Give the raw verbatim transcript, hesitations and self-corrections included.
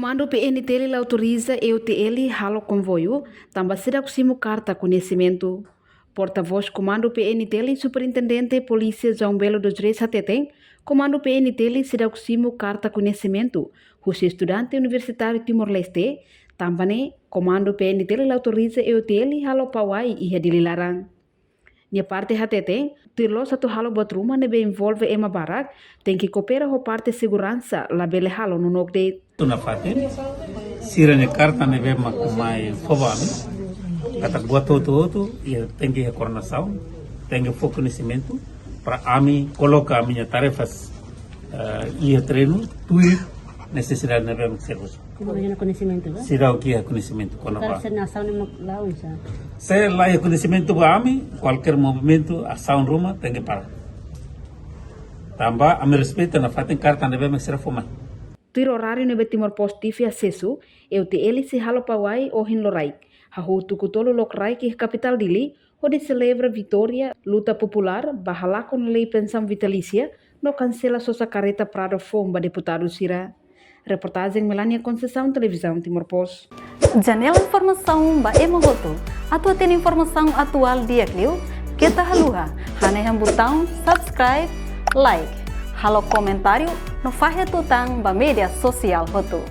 Komandu P N T L la autoriza E U T L halo konvoiu, tanba seidauk simu karta koñesimentu. Portavós Komandu P N T L, Superintendente Polísia João Belo dos Reis hateten, Komandu P N T L seidauk simu karta koñesimentu husi estudante universitáriu Timor-Leste, tanba ne'e Komandu P N T L la autoriza E U T L halo pawai iha Dili laran. Nia parte hateten, tuir loos atu halo buat ruma ne'ebé envolve ema barak, tenke koopera ho parte seguransa, labele halo nonook de'it. Atu nafatin, sira-nia karta ne'ebé mak mai fó ba ami, katak buat hotu-hotu, iha tenke iha koordenasaun, tenke fó koñesimentu, para ami koloka ami-nia tarefas, eh, iha terrenu, tuir nesesidade ne'ebé mak sira husu. Kona-ba koñesimentu, ba? Seidauk iha koñesimentu kona-ba. Sira-nia asaun ne'e mak la'o, sa? Se la iha koñesimentu ba ami, kualkér movimentu, asaun ruma, tenke para. Tanba, ami respeita nafatin karta ne'ebé mak sira fó mai. Tuir oráriu ne'ebé Timor Post T V asesu, E U T L sei halo pawai ohin loraik, hahú tuku tolu lokraik iha kapitál Dili, hodi selebra vitória luta populár ba halakon lei pensaun vitalísia no kansela sosa kareta Prado foun ba deputadu sira. Reportajen Melania Conceição, Televizaun Timor Post. Janela informasaun ba ema hotu. Atu hatene informasaun atuál di'ak liu, keta haluha hanehan butaun subscribe, like, halo komentáriu no fahe tutan ba média sosiál hotu.